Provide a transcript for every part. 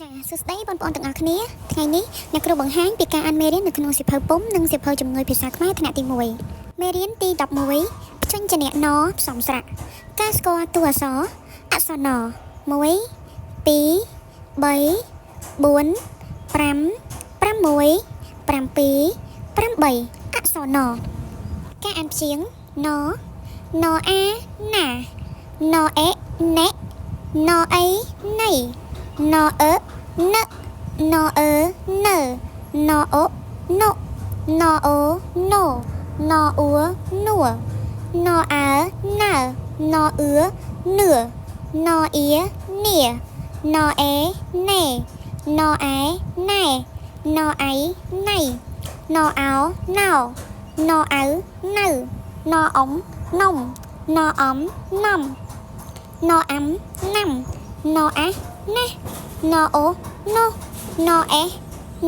ចាសួស្តីបងប្អូនទាំងអស់គ្នាថ្ងៃនេះអ្នកគ្រូបង្ហាញពីការអានមេរៀននៅក្នុងសៀវភៅពុម្ពនិងសៀវភៅជំនួយភាសាខ្មែរថ្នាក់ទី1មេរៀនទី11ព្យញ្ជនៈណផ្សំស្រៈការស្គាល់តួអក្សរអក្សរណ1 2 3 4 5 6 7 8អក្សរណការអានព្យាង្គណណអាណាណអេណេណអីណៃ ណអឺណណអឺណឺណអូណូណអូណូណអ៊ូនួណអើណើណអឺនឿណអៀនីណអេណេណអែណែណអៃណៃណអោណោណអៅណៅណអុំណុំណអំណំណអាំណាំណអាណាស់ណអូណូណអេ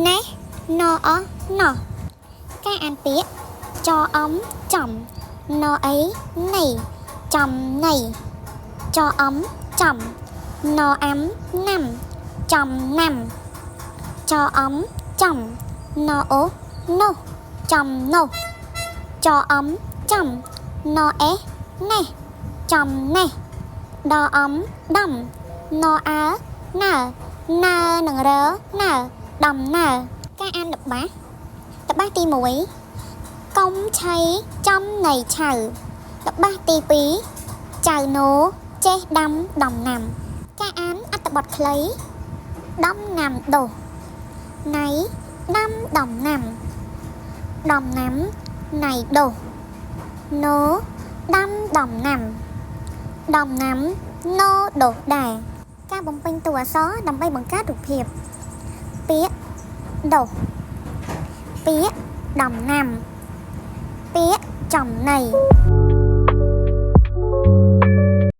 ណេណអណោការអានពាក្យចអំចំណអីណីចំណីចអំចំណអាំណាំចំណាំចអំចំណអូណូចំណូចអំចំណអេណេចំណេដអំដំណអើណើណើនឹងរណើដំណើការអានល្បះល្បះទី1កុំឆៃចំនៃឆៅល្បះទី2ចៅណូចេះដាំដំណាំការអានអត្ថបទខ្លីដំណាំដុះណៃដាំដំណាំដំណាំណៃដុះណូដាំដំណាំដំណាំណូដុះដែរការបំពេញតួអក្សរដើម្បីបង្កើតរូបភាពពាក្យដុះពាក្យដំណាំពាក្យចំណី។